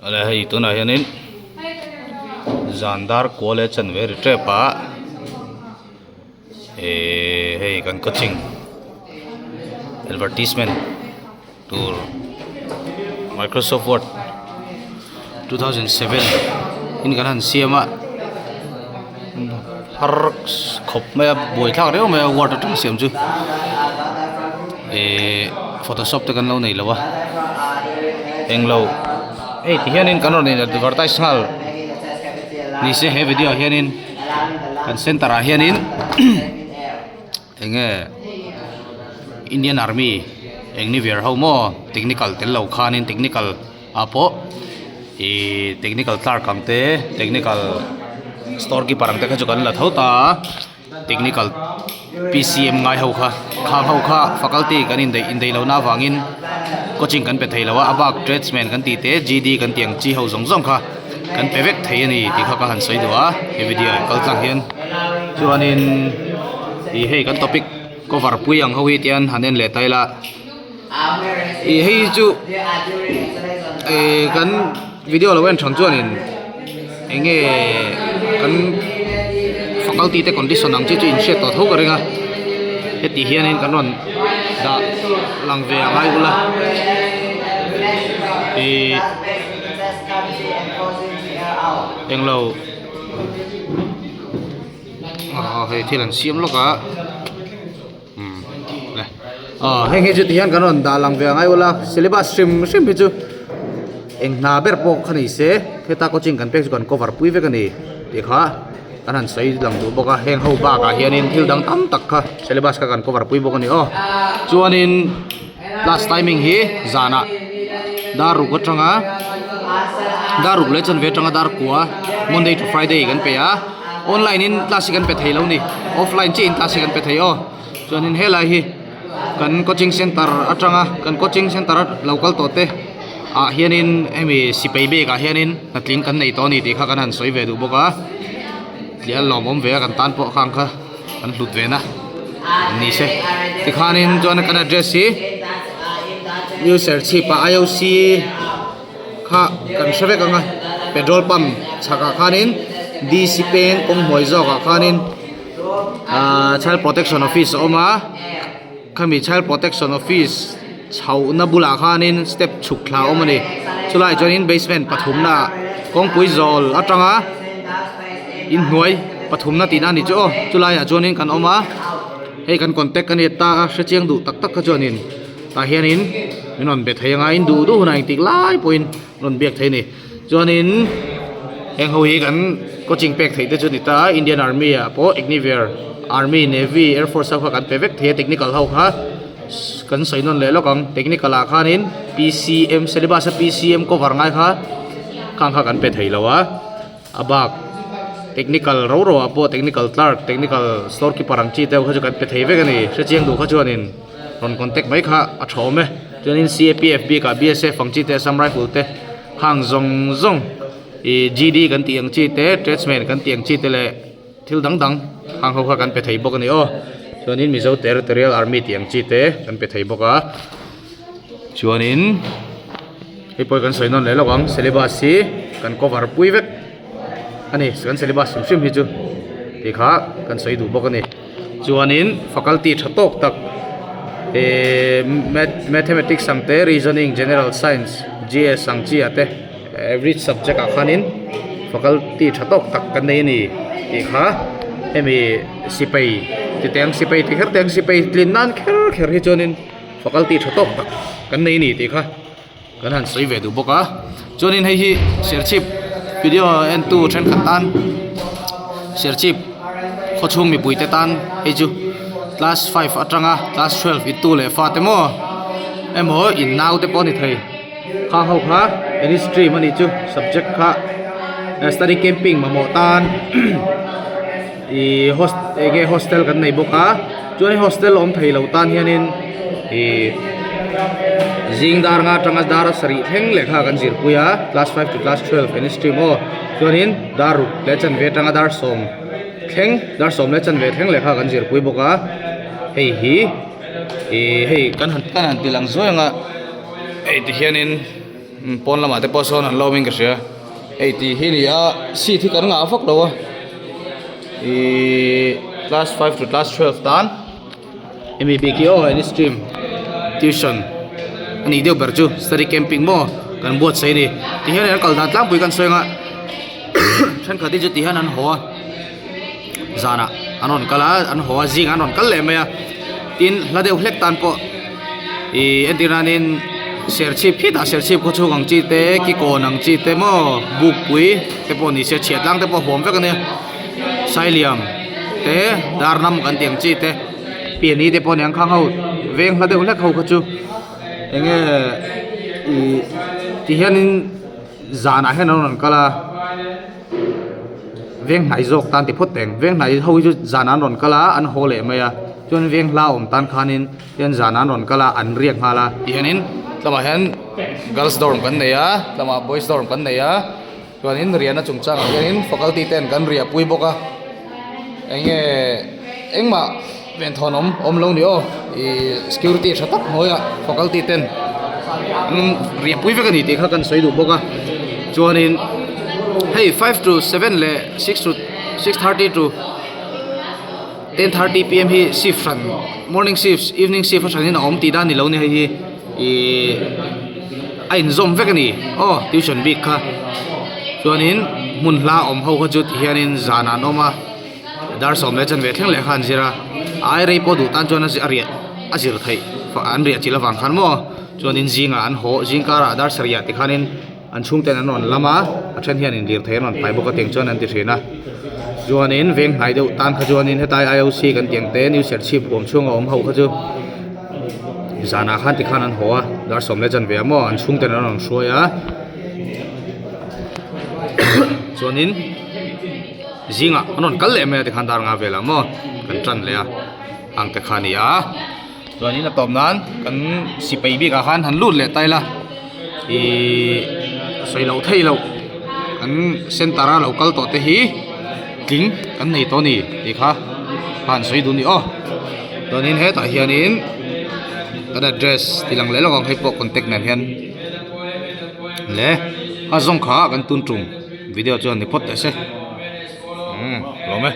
Awle hei tunah hianin zan dar kua leh chanve ri tep a ihh hei kan coaching advertisement tur microsoft word 2007 in kan han siam a har khawp mai a buaithlak riau mai a word atang siam chu ihh photoshop te kan lo nei lo a englo hei ti hianin kan rawn in advertise nghal ni se he video ah hianin kan center ah hianin enge Indian army eng ni ver ho maw technical tel lo khanin technical ah pawh ihh technical clerk ang te technical store keeper ang te kha chu kan la tho ta a technical P_C_M ngai ho kha khang ho kha faculty kan indaih indaih lohna avangin coaching kan pe thei lo a a bak tradesman kan tih te G_D kan tih ang chi ho zawng zawng kha kan pe vek thei a ni tih kha ka han sawi duh a he video ah kal tlang hian chuanin ih hei kan topic cover pui ang ho hi tian han en leh ta ila ih hei chu eh kan video lo en than chuanin eng nge kan faculty te condition ang chi chu in hriat tawh tho ka ring a heti hianin kan rawn dah lang ve a ngai ula ih englo ah hei thil an siam lawk a. Umm le aw heng hi chu tihian kan rawn dah lang ve ang ai ula syllabus hrim hrim hi chu eng hna ber pawh kha ni se heta coaching kan pek chu kan cover pui vek a ni tih kha kan han sawi lang duh bawk a heng ho bakah hianin thil dang tam tak kha syllabus kha kan cover pui bawk a ni aw chuanin class timing hi zanah dar ruk atanga dar ruk leh chanve atanga dar kua monday to friday kan pe a. Online in class hi kan pe thei lo ni offline chiah in class hi kan pe thei aw chuanin helai hi kan coaching center atanga kan coaching center a lo kal tawh te ah hianin hemi sipai bag ah hianin patling kan nei tawh a ni tih kha kan han sawi ve duh bawk a tliah lawmawm ve a kan tan pawh khang kha kan hlut ve na ni se tikhanin chuan kan address hi new serchhip ah I_O_C kha kan hre vek ang a petrol pump chhakah khanin D_C peng kawng hnuai zawkah khanin ahh child protection office a awm a khami child protection office chhohna bulah khanin step chhuk thla a awm a ni chulaiah chuanin basement pathumna ah kawngpui zawl atanga inhnuai pathumna tihna a ni chu aw chulaiah chuanin kan awm a hei kan contact a ni ta a hrechiang duh tak tak kha chuanin. Tah hianin min rawn be thei anga in duh duh hunah engtik lai pawhin rawn biak thei a ni. Chuanin heng ho hi kan coaching pek theih te chu ni ta a Indian Army ah pawh Agniveer Army Navy Air Force ho kha kan pe vek thei a technical ho kha kan sawi nawn leh lawk ang technical ah khanin P_C_M syllabus a P_C_M cover ngai kha khang kha kan pe thei lo a a bak technical ro ro ah pawh technical clerk technical store keeper ang chi te ho kha chu kan pe thei vek a ni hrechiang duh kha chuanin. Rawn contact mai kha a tha awm e chuanin C_A_P_F bikah B_S_F ang chi te Assam Rifle te hang zawng zawng ih G_D kan tih ang chi te tradesman kan tih ang chi te leh thil dang dang hang ho kha kan pe thei bawk a ni aw chuanin Mizo Territorial Army tih ang chi te kan pe thei bawk a chuanin hei pawh hi kan sawi nawn leh lawk ang syllabus hi kan cover pui vek a ni kan syllabus hrim hrim hi chu tih kha kan sawi duh bawk a ni. Chuanin faculty tha tawk tak ehh mathematics ang te reasoning general science G_S ang chi ah te every subject ah khanin faculty tha tawk tak kan nei a ni tih kha hemi sipai ti teng sipai ti kher teng sipai tlin nan kher kher hi chuanin faculty tha tawk tak kan nei a ni tih kha. Kan han sawi ve duh bawk a chuanin hei hi serchhip video entu thenkhat tan serchhip khawchhung mipui te tan hei chu class five atanga class twelve in tu leh fa te maw emaw in nau te pawh a ni thei khang ho kha any stream a nih chu subject kha study camping mamawh tan ihh host enge hostel kan nei bawk a chuan hostel awm thei lo tan hianin ihh zing dar nga atanga dar sarih thleng lehkha kan zirpui a class five to class twelve any stream aw chuanin dar ruk leh chanve atanga dar sawm thleng dar sawm leh chanve thleng lehkha kan zirpui bawk a hei hi ihh hei kan han kan han ti lang zuai ang a hei ti hianin. Pawn lamah te pawh sawn an lo awmin ka hria hei tih hi a ni a seat hi kan ngah vak lo a ihh class five to class twelve tan hemi bik hi aw any stream tuition a nih deuh ber chu study camping maw kan buatsaih a ni tihian an kal dan tlangpui kan sawi ang a thenkhat hi chu tihian an haw a. Zanah an rawn kal a an haw a zingah an rawn kal leh mai a tin hla deuh hlek tan pawh ih entir nanin serchhip khitah serchhip khaw chhung ang chi te kikawn ang chi te maw bukpui te pawh ni se chhiat tlang te pawh huam vek a nia sailiam te darnam kan tih ang chi te piani te pawh ni ang khang ho veng hla deuh hlek ho kha chu eng nge ih ti hianin zanah hian an rawn kal a. Veng hnai zawk tan ti phawt teng veng hnai ho hi chu zan an rawn kal a an haw leh mai a chuan veng hla awm tan khanin hian zan an rawn kal a an riak nghal a tihianin tlangah hian girls dorm kan nei a tlangah boys dorm kan nei a chuanin riahna chungchangah hianin faculty ten kan riah pui bawk a eng nge engmah Venthawn awm awm lo ni aw ih security tha tak hnuaiah faculty ten an riahpui vek a ni tih kha kan sawi duh bawk a chuanin hei five to seven leh six to 6:30 to 10:30 pm hi shift hran morning shift evening shift a hranin a awm tih dan ni lo ni hei hi ih a inzawm vek a ni aw tuition bik kha chuanin hmun hla awm ho kha chu tihianin zanah an awm a. Dar 10 leh chanve thleng leh kha an zir a, a ai rei pawh duh tan chuan a riah a zir theih an riah chilh avang khan maw chuanin zingah an haw zing karah dar sarih ah tikhanin an chhungten an rawn lam a a then hian inlir thei an rawn pai bawk a tiang chuan an ti thin a chuanin veng hnai deuh tan kha chuanin hetlai IOC kan tih ang te new serchhip huam chhunga awm ho kha chu zanah khan tikhan an haw a dar 10 leh chanve ah maw an chhungten an rawn hruai a chuanin. Zingah an rawn kal leh mai a tikhan dar nga velah maw kan tan leh a ang te kha a ni a chuanin a tawp nan kan sipai bikah khan han lut leh ta ila ihh sawi loh theih loh kan center a lo kal tawh te hi tling kan nei tawh a ni tih kha kha an sawi duh a ni aw chuanin hetah hianin kan address ti lang leh lawk ang hei pawh contact nen hian le a zawng kha kan tun tum. Video chuan ni phawt teh se umm lawm e.